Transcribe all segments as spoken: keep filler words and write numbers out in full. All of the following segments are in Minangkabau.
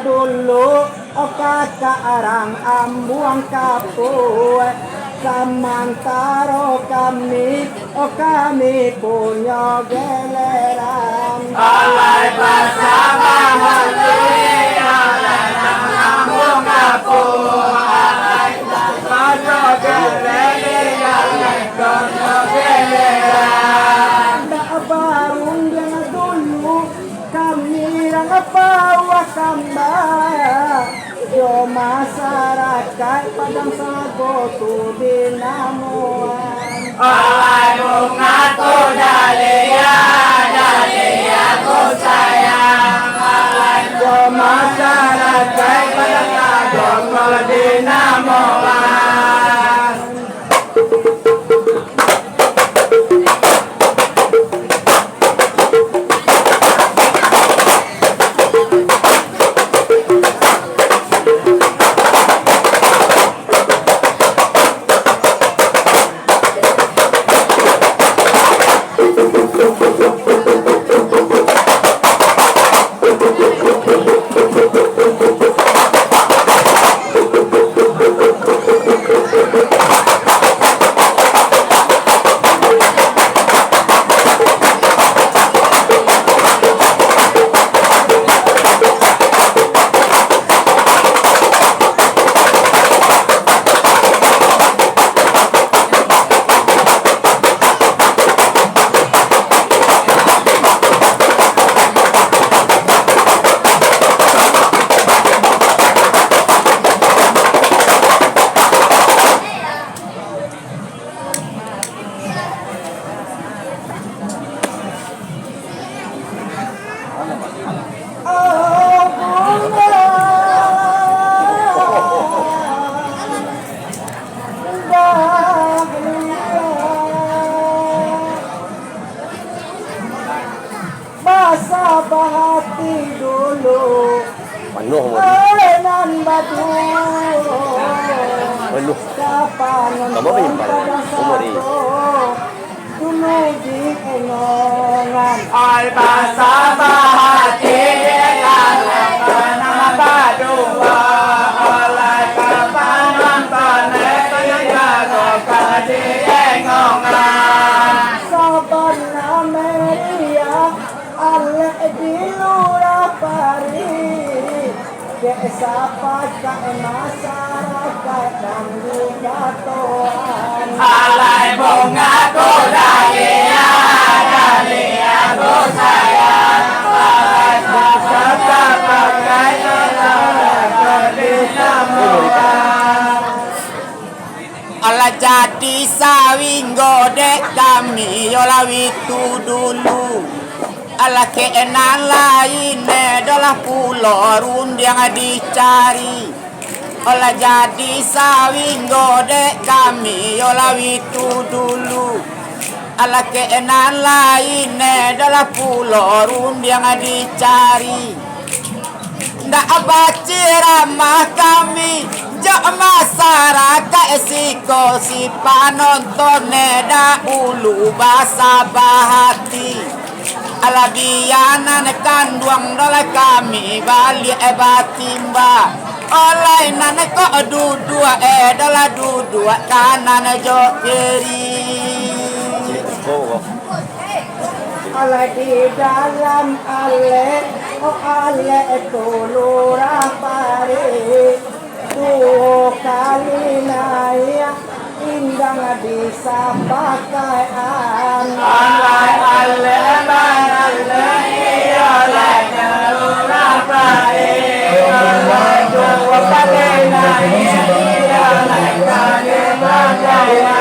Dulu, oh, kakak arang ambuang kapuak, samantaro kami, oh, kami punyo geleran. Alai basamahan tu, alai ambuang kapuak, alai punyo geleran, alai punyo geleran. Ndak barundiang dulu, kami rang Pauah Kamba, jo masarakaik Padang Sago tu dinamoan. Alai bunga tu dalia, dalia ku sayang. Alai jo masarakaik Padang Sago tu dinamoan. Basabah hati dulu. Panuah umur ni. Nan badu. Panuah. Kapan tambah nonton penyimpan umur ni. Dulu di Enongan. Ai basabah hati dengan nan badua. Alai kapan nonton tiga roka di Enongan. Sabana meriah, alek di Lurah Pari, dek sapakek masarakaik nan dikatoan. Alai bunga ko dalia, dalia ko sayang, alai sapakek masarakaik nan dikatoan. Alah jadi sawinggo dek kami, yo lawi tu dulu. Alah keenan lain, eh, dolah pulo rundiang dicari. Alah jadi sawinggo dek kami, yo lawi tu dulu. Alah keenan lain, eh, dolah pulo rundiang dicari. Ndak baciramah kami, jo masarakaik siko si panonton, eh, dahulu basabah hati. Alah bia nan kanduang dolah kami baliak, eh, batimba. Olai nan kok duduak, eh, dolah duduak kanan jo kiri. Alah di dalam alek, oh alek tu Lurah Pari. Duo kali naiak, indang disapakaian. Alai alek baralek, iyo lai ka Lurah Pari. Alai duo kali naiak, iyo lai ka disapakaian.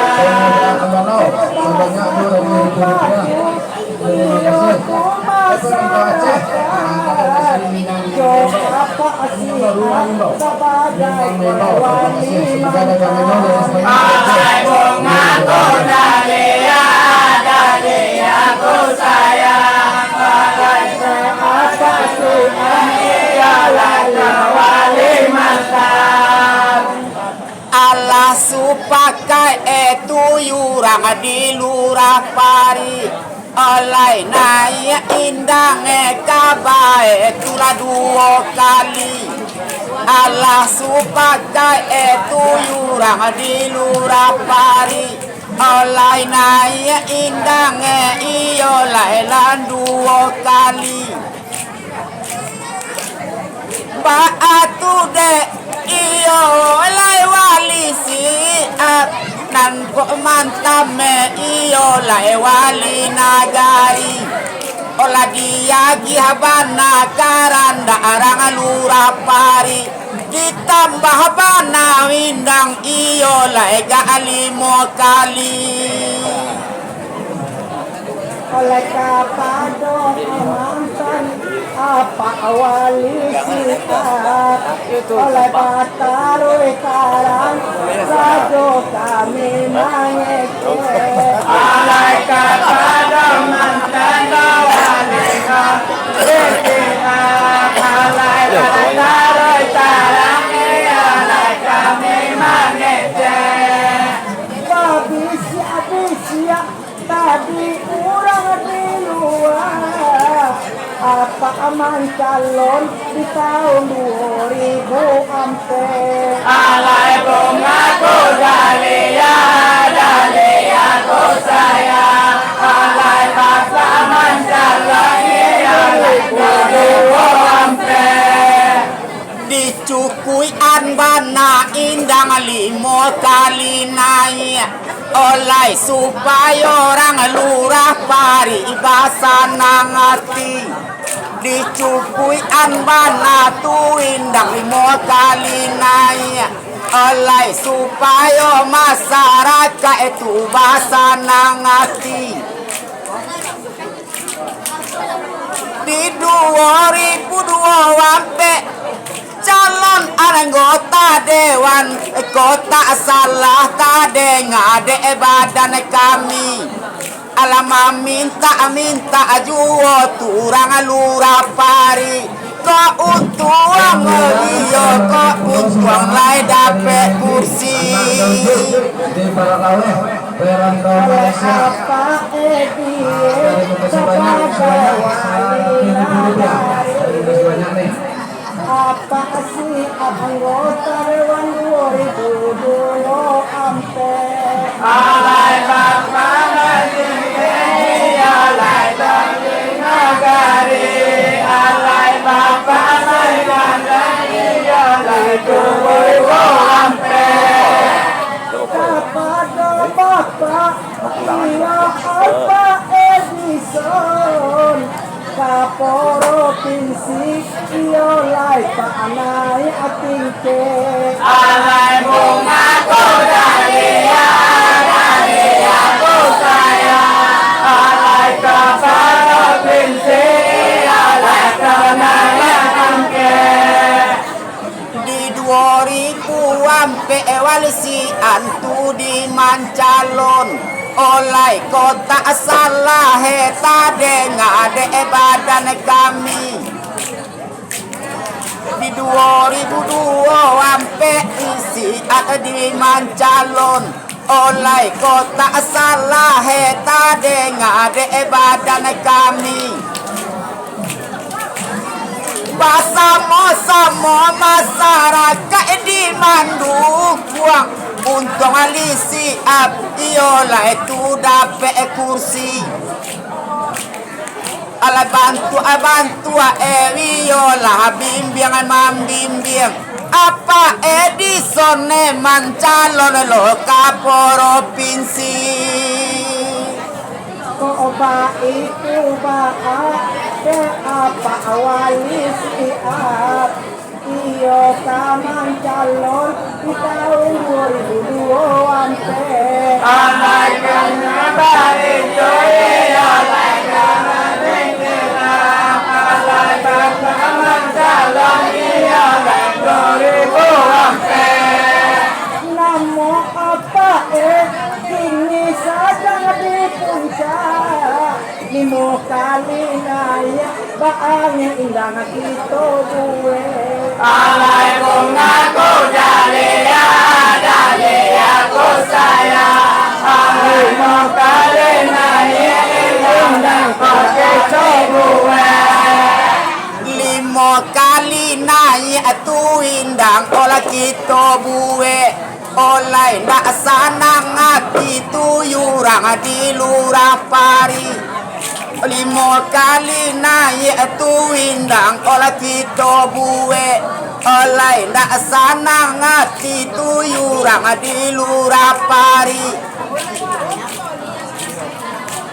Alah supakai, eh, tu urang di Lurah Pari. Alai naiak indang e ka bae tu lah duo kali. Alah supakai e tu urang di lurah pari. Alai naiak indang e iyo lai lah duo kali. Baa tu dek iyo lai wali siap, nan kok mantame iyo lai wali nagari. Olah diagiah bana karandak urang lurah pari, ditambah bana indang iyo lai gak limo kali. Oleh kapado mantan, Apak Wali Siap, oleh bataruih tarang, rajo kami mangecek. Alai kapado mantan, Wali Siap, alai bataruih tarang, alai kami mangecek. Babisiak-bisiak tadi urang di lua, Apak mancalon di taun duo ribu ampek. Alai bunga ku dahlia, dahlia ku sayang, alai Bapak mancalon di taun duo ribu ampek. Dicukuikan bana indang limo kali naiak, olai supayo urang lurah pari basanang ati. Dicukuikan bana tu indang limo kali naiak, olai supayo masarakaik tu basanang ati. Di duo ribu duo ampek, calon anggota dewan, kok tak salah tadanga dek badan kami, alah mamintak-mintak juo tu urang lurah pari. Kok untuang iyo, kok untuang lai dapek kursi. Di Barat Laweh, perantau Malaysia. Apak Edi dari Kota Sebanyak, sebanyak, sebanyak tujuh ribu rupiah. Terima kasih banyak nih. Apak Siap anggota dewan duo ribu duo ampek. Alai Bapak Menteri, alai Menteri Nagari, alai Bapak Menteri Nagari, alai duo ribu ampek. Kapado Bapak, iyo Apak Edison, ka propinsi iyo lai panaiak tingkek. Alai bunga ku dahlia, dahlia ku sayang, alai ka propinsi iyo lai panaiak tingkek. Di duo ribu ampek Wali Siap tu dimancalon, olai kok tak salah e tadanga dek badan kami. Di duo ribu duo ampek Siap dimancalon, olai kok tak salah e tadanga dek badan kami. Basamo-samo masarakaik di mandukuang, untuang Wali Siap iyo lai tu dapek kursi. Alah bantuak-bantuak e iyo lah bimbiang-mambimbiang. Apak Edison e mancalon lo ka propinsi. Kok baitu baa, dek Apak Wali Siap, iyo ka mancalon di taun duo ribu duo ampek. Alai kok baitu iyo lai ka mancalon, alai kok mancalon iyo lai duo ribu ampek. Namo Apak e kini sadang di puncak, limo kali naiak, baa nan indak kito buek. Alai bunga ku dahlia, dahlia ku sayang, alai limo kali naiak, indak Naiak tu indang, olah kito buek. Olai ndak sanang ati tu urang di lurah pari. Limo kali naiak tu indang, olah kito buek. Olai ndak sanang ati tu urang di lurah pari.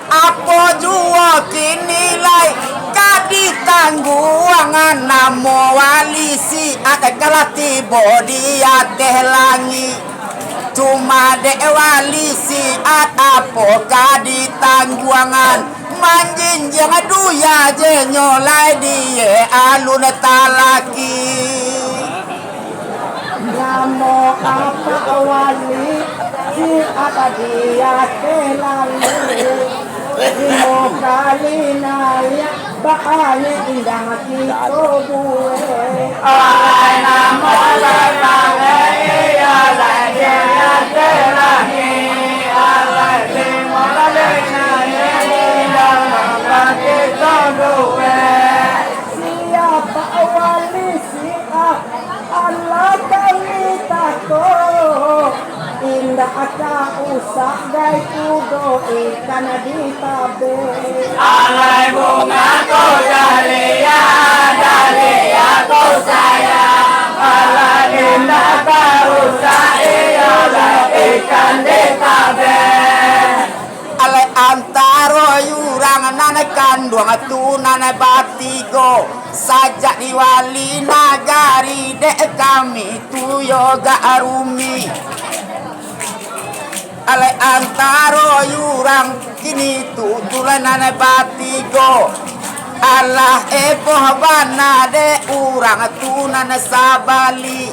Apo juo kini lai ka ditangguangan, namo wali siat ka lah tibo di ateh langik. Cuma dek wali siat apo ka ditangguangan, manjinjiang duya je nyo lai di alun talaki. Namo apak wali, siat di ateh langik. Limo kali naiak, baa nyo indang kito buek. Alai namo batangga, iyo lai di ateh langik. Alai limo kali naiak, indang kito buek. Siap wali siap, alah kami tako. Indak ka usah gai kudo ikan di tabek. Alai bunga ko dahlia, dahlia ko sayang. Alai indak ka usah iyo lai ikan di tabek. Alai antaro urang nan kanduang tu nan batigo, sajak di wali nagari dek kami tu yo gak rumi. Alai antaro urang kini tu, tu lah nan batigo. Alah eboh bana dek urang tu nan sabali.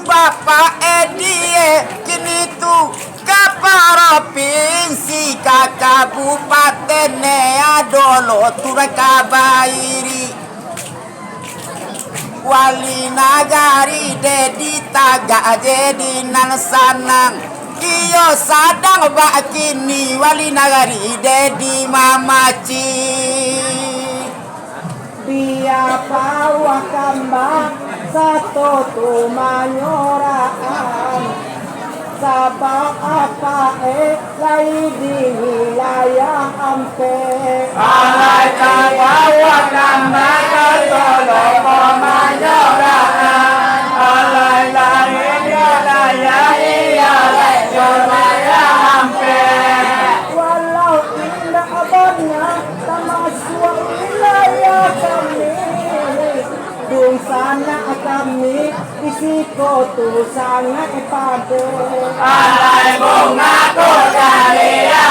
Bapak Edi, eh, kini tu ka propinsi, ka kabupaten, eh, adolo tu ka bairi. Wali nagari dek ditagak jadi nan sanang. Iyo sadang bakini wali nagari dek dimamaci. Bia pauah kamba sato tu manyoraan, sabab apak e lai di wilayah ampek. Alai ka pauah kamba sato tu manyoraan, alai lai di wilayah, iyo lai di wilayah ampek. Walau indak bana tamasuak wilayah kami, dunsanak kami di siko tu sangaik padek. Alai bunga ko dahlia,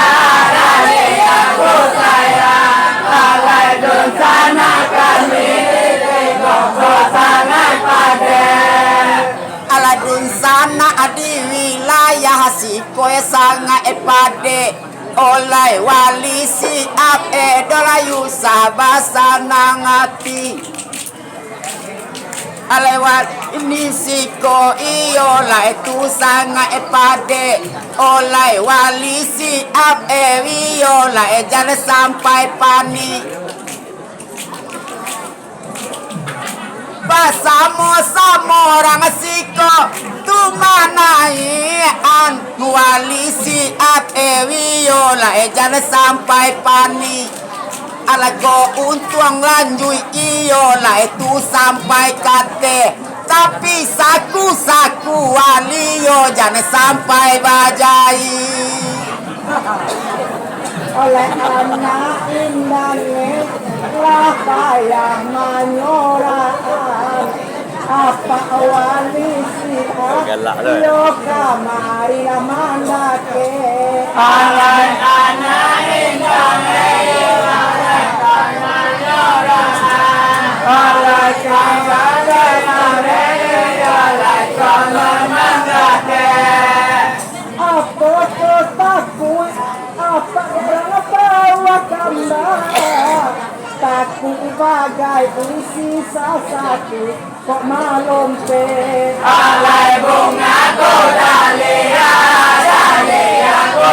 dahlia ko sayang. Alai dunsanak kami di siko tu sangaik padek. Alai dunsanak di wilayah siko sangaik padek. Olai wali siap, eh, doh lah usah basanang ati. Alai wali siko iyo lai tu sangaik padek. Olai wali siap, eh, iyo lai jan sampai panik. Basamo-samo urang siko tu manaiakan wali siap, eh, iyo lai jan sampai panik. Alai ko untuang lanjuik iyo lai tu sampai kateh, tapi saku-saku wali iyo jan sampai bajai. Oleh anak indangnyo lah payah manyoraan. Apak wali siap, galak tu, eh. Iyo kamari lah mandakek. Alai anak indangnyo, alai kamari lah mandakek. Alai kamari lah mandakek. Apo ko takuik, apak urang tawa kamba. Takuik bagai isi sasatu, kok malompek. Alai bunga ko dahlia, dahlia ko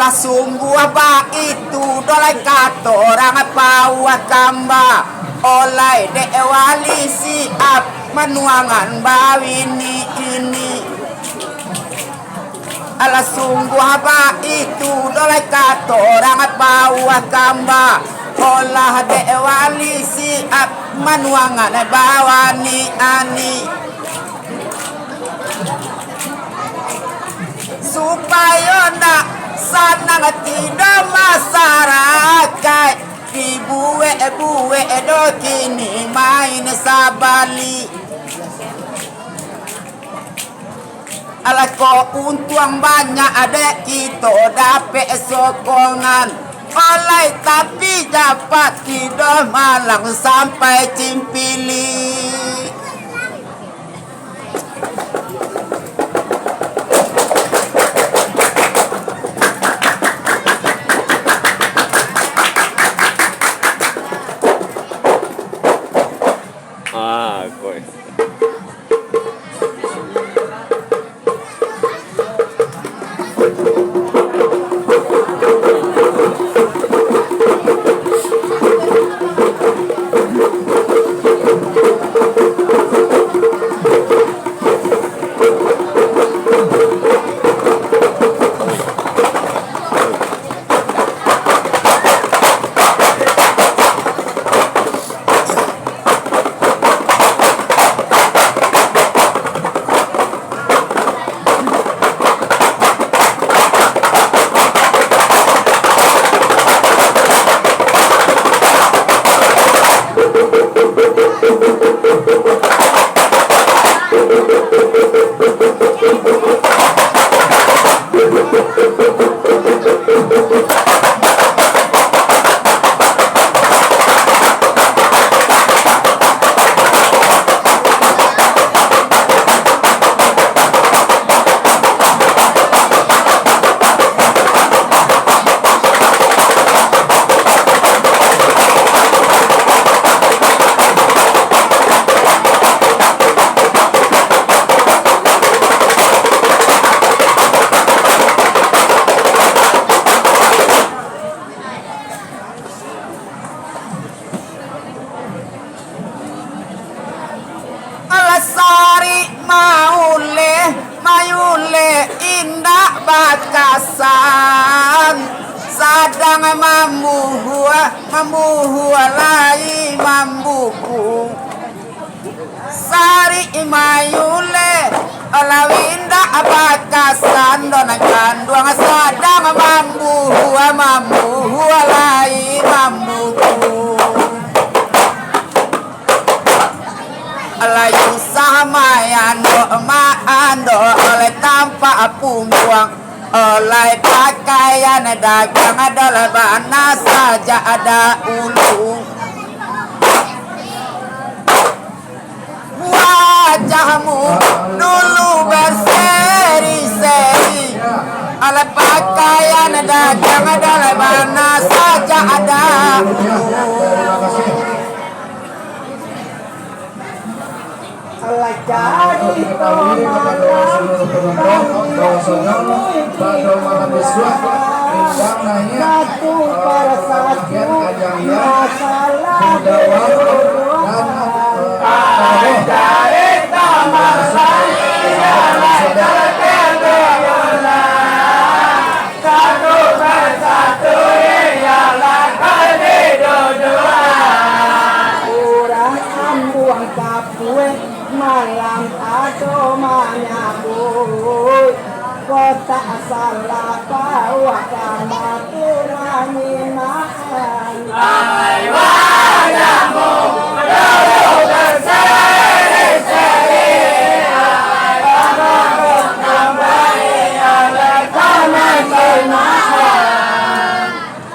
Lah sungguah baitu doh lai kato urang pauah kamba, oleh dek wali siap manuangan bawini ini. Alah sungguah baitu doh lai kato urang pauah kamba, olah dek wali siap manuangan bawani ani. Supayo nak sanang tido masarakaik, dibuek-buek doh kini main sabali. Alah ko untuang banyak dek kito dapek sokongan. Oleh tapi dapat tido malang sampai cimpili. Ah, koi. Alah sarik mauleh, mayuleh indak bakasan, sadang mambuhua, mambuhua lai mambuku. Sarik mayuleh, alah indak bakasan, doh nan kanduang sadang mambuhua, mambuhua lai mambuku. Lai usah maando-maando, lai tampak pungguang, lai pakaian dagang, adalah bana sajak daulu. Wajahmu dulu berseri-seri, lai pakaian dagang, adalah bana sajak daulu. Alah carito malam, bahwasanya pada malam isuak, satu persatu masalah dan, eh, urang ambuang tapueh, malam ado manyambuik. Kok tak salah, bahwa kama tu manyimak.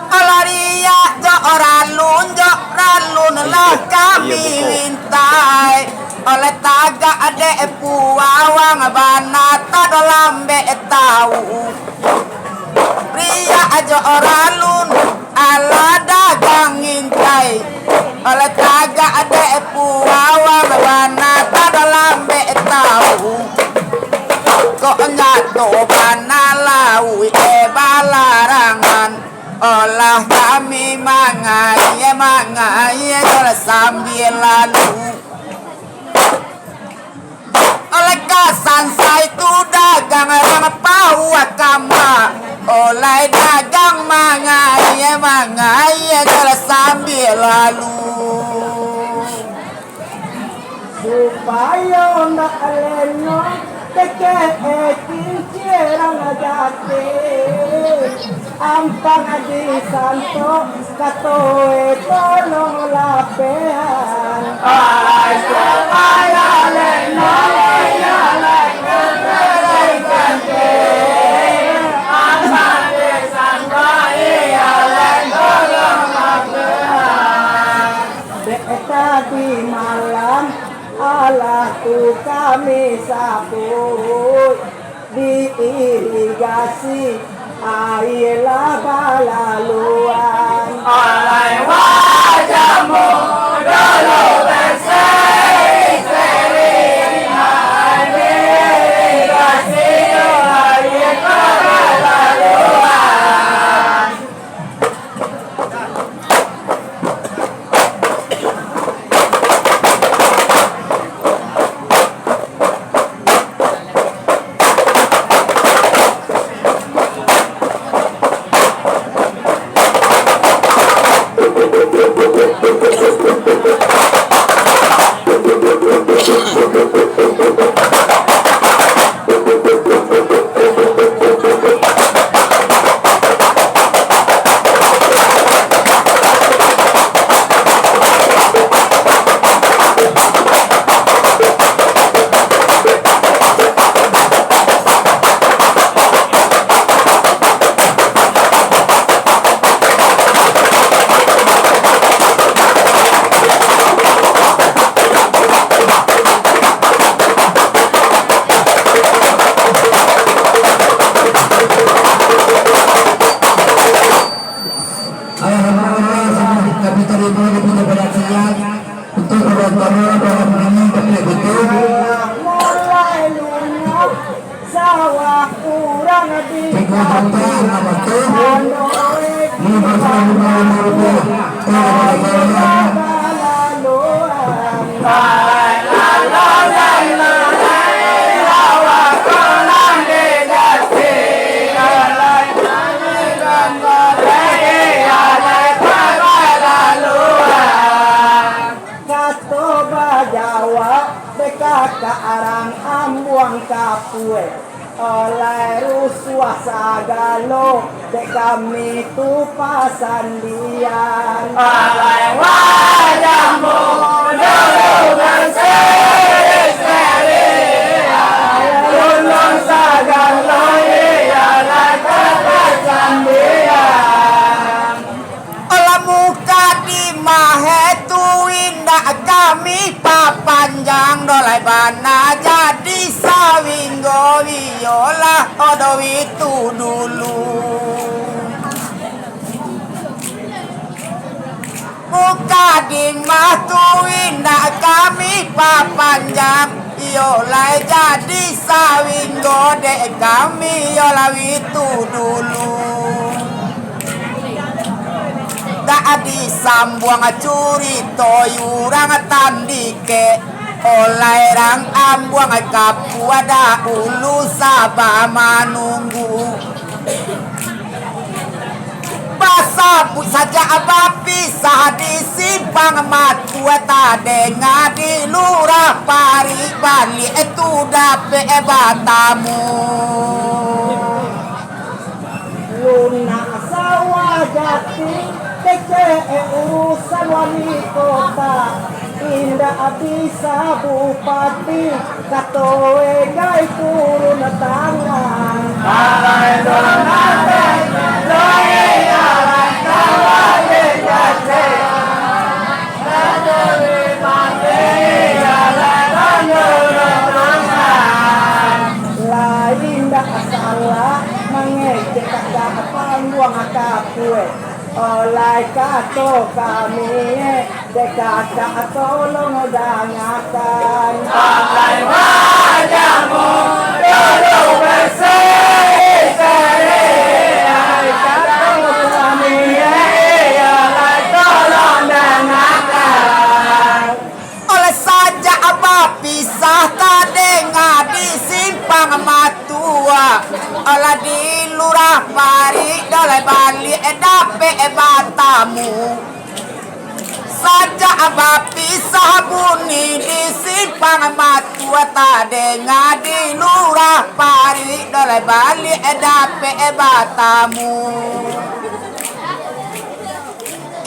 Alah riak jo ralun, jo ralun lah kami lintai. Oleh tagak dek puawang, bana tado lambek tau. Riak jo ralun, alah dagang intai. Oleh tagak dek puawang, Dobana lauik, eh, balarangan, olah kami mangaia, mangaia, sambia lalu. Oleh kasan saitu dagang rang pauah kama, oleh dagang mangaia, mangaia, sambia lalu. Supayo ndak leno, kecek kincir rang jati. Ampang di santo, katoe tolong lapehan. Ai, supayo leno, iyo lai kecek kincir. Ampang di santo, iyo lai tolong lapehan. Dek tadi malam, alah tu kami sabuik, di irigasi, aia lah balaluan. Alai wajamu dulu berseri-seri, aia di irigasi, aia lah balaluan. Alhamdulillah, kami tarimo di Kota Padang Siang untuk penonton, para penonton, tapi betul. Mulai lunak sawah urang di Tiga juta enam ratus lima puluh lima ribu rupiah. Kalau ada salah, kato bajawab dek kakak arang ambuang kapue. Alai rusuah sagalo, dek kami tu pasandian. Alai wajahmu dulu berseri-seri, alai gunung sagalo, iyo lah ka pasandian. Alah mukadimah tu indak kami papanjang, dolai bana jadi sawinggo, iyolah odo itu dulu. Mukadimah tu indak kami papanjang, iyo lai jadi sawinggo dek kami, iyo lah itu dulu. Dak disambuang curito urang tandike, olai rang ambuang kapua dahulu saba manunggu. Basabuik sajak bapisah di simpang matua, tadenga di lurah parik baliak tu dapek batamu. Lunak sawah jati, kecek urusan wali kota. Indak bisa bupati, kato egai turun tangan. Alai donate, lai alai kawali kacil. Kato bupati, alai turun tangan. Lai indak salah mangecek kakak pangguang kapue. Olai kato kami, dek kakak tolong dangakan. Alai wajahmu, Oleh sajak bapisah tadenga di Simpang Matua, oleh di Lurah Parik, dolai baliak dapek batamu. Sajak bapisah bunyi di Simpang Matua, tadenga di Lurah Parik, dolai baliak dapek batamu.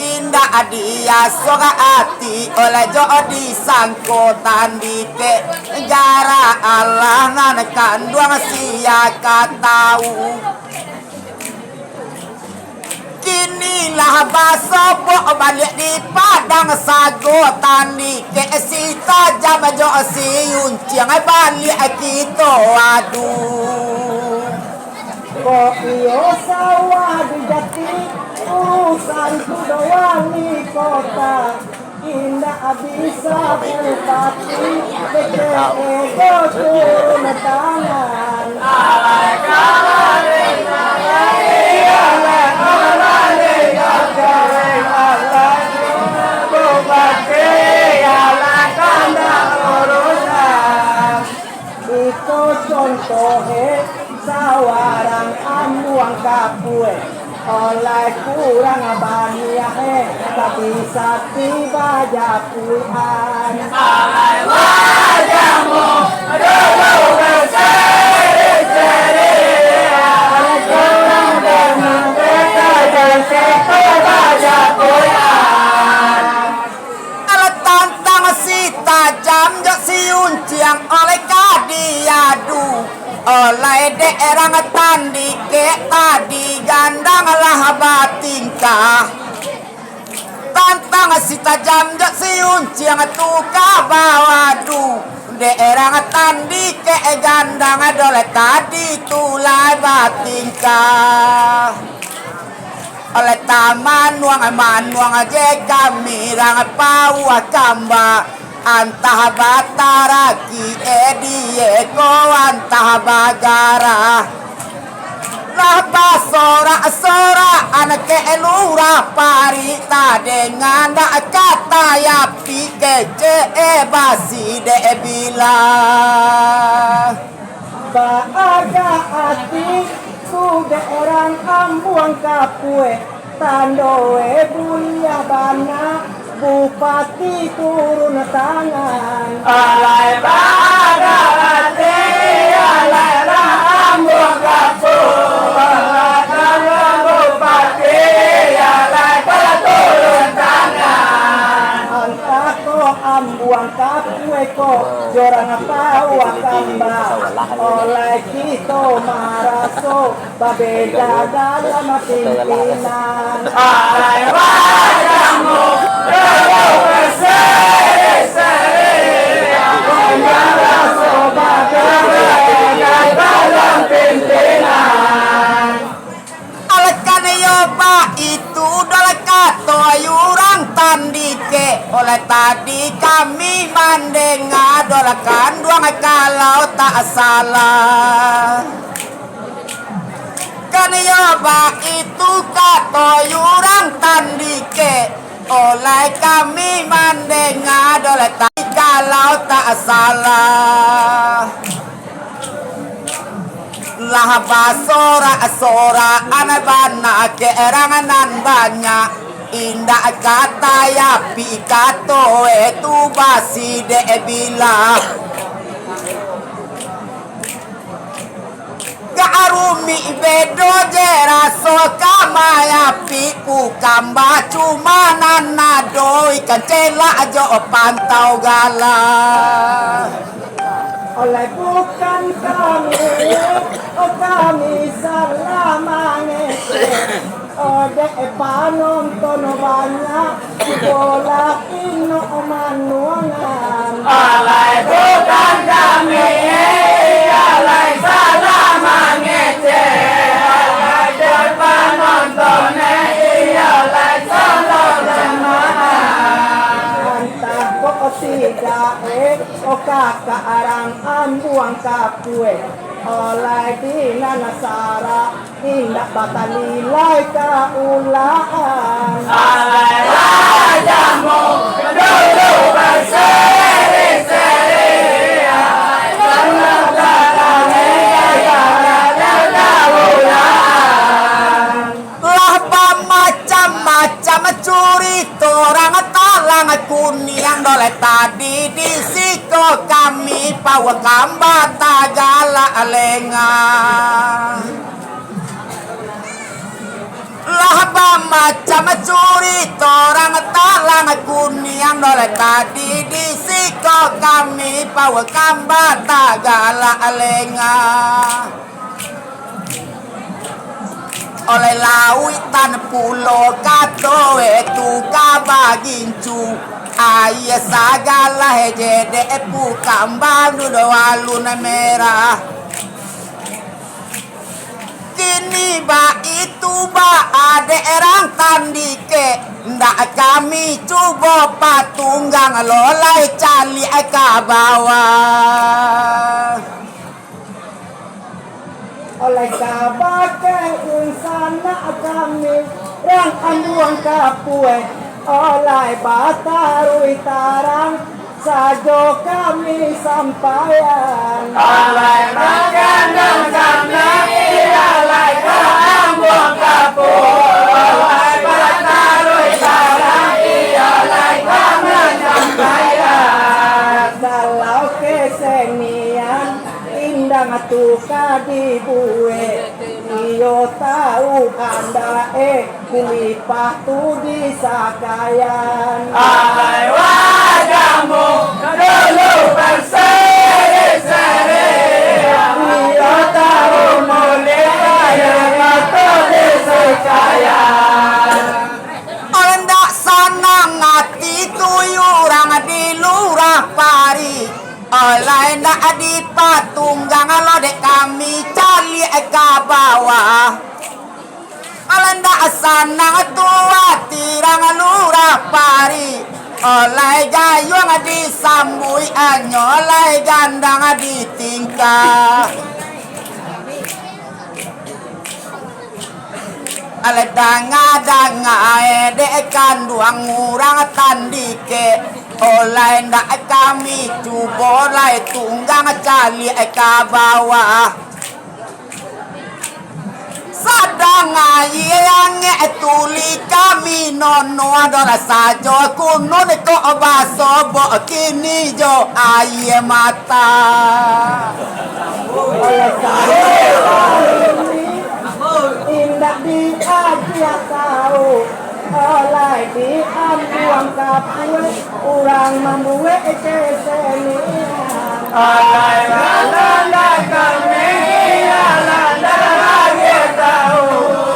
Indak diasokan ati oleh jo disangko tandikek, jarak alah nan kanduang sia ka tau. Kini lah basobok baliak di Padang Sago, tandikek si Tajam jo si Unciang baliak kito adu. Kok iyo sawah di Jati, urusan tu do wali kota. Indak bisa bupati, kecek ego turun tangan. Bupati, alah kandak urusan. Iko contoh e, sawarang ambuang kapue, olai kurang baniah e, tapi sati bajapuian. Alai wajahmu dulu berseri-seri, alai kurang dengar berkata-kata bajapuian. Alah tantang si Tajam jo si Unciang oleh ka diadu, oleh dek urang tandikek tadi gandang lah batingkah. Tantang si Tajam jo si Unciang tu ka bawadu, dek urang tandikek gandang dolai tadi tu lah batingkah. Oleh tamanuang-manuang je kami rang pauah kamba, antah bataraki e die ko antah bagarah. Lah basorak-sorakan kek Lurah Parik, tadenga ndak kata yapi kecek e basi dek bila. Baagak ati, sudah urang ambuang kapue, tando e buliah bana, bupati turun tangan. Alai baagak ati, alai urang ambuang kapue, bupati, alai baturun tangan. Antah ko ambuang kapue ko, jorang pauah kamba, olai kito maraso babeda dalam pimpinan. Alai wajahmu dulu berseri-seri, maraso babeda dalam pimpinan. Oleh karano baitu, dolai kato urang tandikek, oleh tadi kami mandenga, dolai kanduang kalau tak salah. Karano baitu kato urang tandikek, oleh kami mandenga, dolai tadi kalau tak salah. Lah basorak-sorakan bana kek urang nan banyak, indak kata yapi kato e tu basi dek bila. Gak rumik bedo je raso ka mayapi, bukan bacuma nan ado ikan celak jo pantau gala. Oleh bukan kami, oh, kami salah mangecek. Oh, dek panonton banyak, bola inok manuangan. Alai bukan kami, alai salah mangecek. Alai dek panonton, alai salah manuangan. Antah kok tidak, eh, oh, kakak arang ambuang kapue. Oleh di nan sara, indak batalilai ka ulaan. Alai rajamu dulu baseri-seri, karena barang Lah bamacam-macam curito, rang talang kuniang, doleh tadi di siko kami, pauah kamba tagalak lenga. Lah bamacam curito, rang talang kuniang, doleh tadi di siko kami, pauah kamba tagalak lenga. Oleh lauiktan pulo kato e tu ka bagincu, aia sagalah je dek pukambang dudo alun merah. Kini baitu ba adek rang tandike, ndak kami cubo patunggang lo lai caliak ka bawah. Oleh kabakeh insanak kami, rang ambuang kapueh, oleh bataruih tarang sajo kami sampaian. Alai mangganang kami, alai ka ambuang kapueh, oleh bataruih tarang, alai kami sampaian. Kalau kesenian Indang tu ka dibuek, iyo tahu andak e, kulipah tu disakaian. Alai wajahmu dulu berseri-seri, iyo tahu mulai yang tu disakaian. Alai ndak sanang ati tu urang di lurah pari. Alai ndak dipatunggang lo dek kami caliak ka bawah. Alai ndak sanang tu ati rang lurah pari. Alai gayuang disambuik anyo lai gandang ditingkah. Alai danga-danga e dek kanduang urang tandike, olai ndak kami cubo lai tunggang caliak ka bawah. Sadang aia angek tuli kami nono, adolah sajo kunun kok basobok kini jo aia mata. Oleh karano ini indak diagiah tahu, oleh diambuang kapueh, urang mambuek kesenian. Alai lalanda kami, lalanda agiah tahu,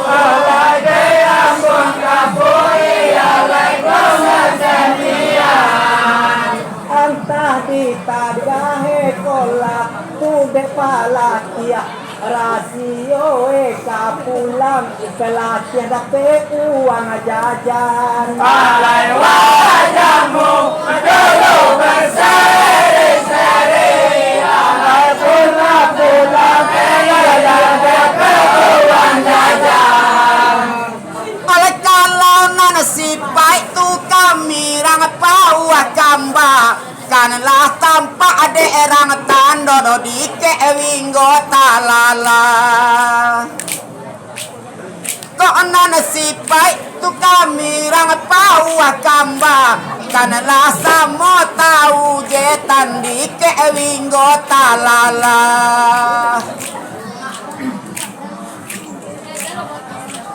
oleh diambuang kapueh, alai kesenian. Antah ditagah e kolak tu dek palatiah, rasio e ka pulang, palatiah dapek uang jajan. Alai wajahmu dulu berseri-seri, alai pulang-pulang, palatiah dapek uang jajan. Oleh kalau nan sipaik tu kami rang pauah kamba, kanlah tampak dek rang tando do dikek winggo talala. Kok nan sipaik tu kami rang pauah kamba, kanlah samo tahu je tandikek winggo talala.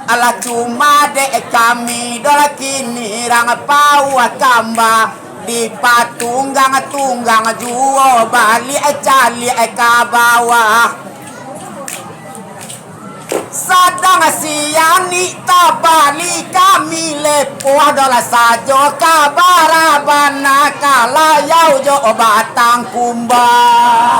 Alah cuma dek kami doh lah kini rang pauah kamba, dipatunggang-tunggang juo baliak caliak ka bawah. Sadang sianik tabali kami lepoh doh lah sajo ka barabana ka layau jo batang kumbang.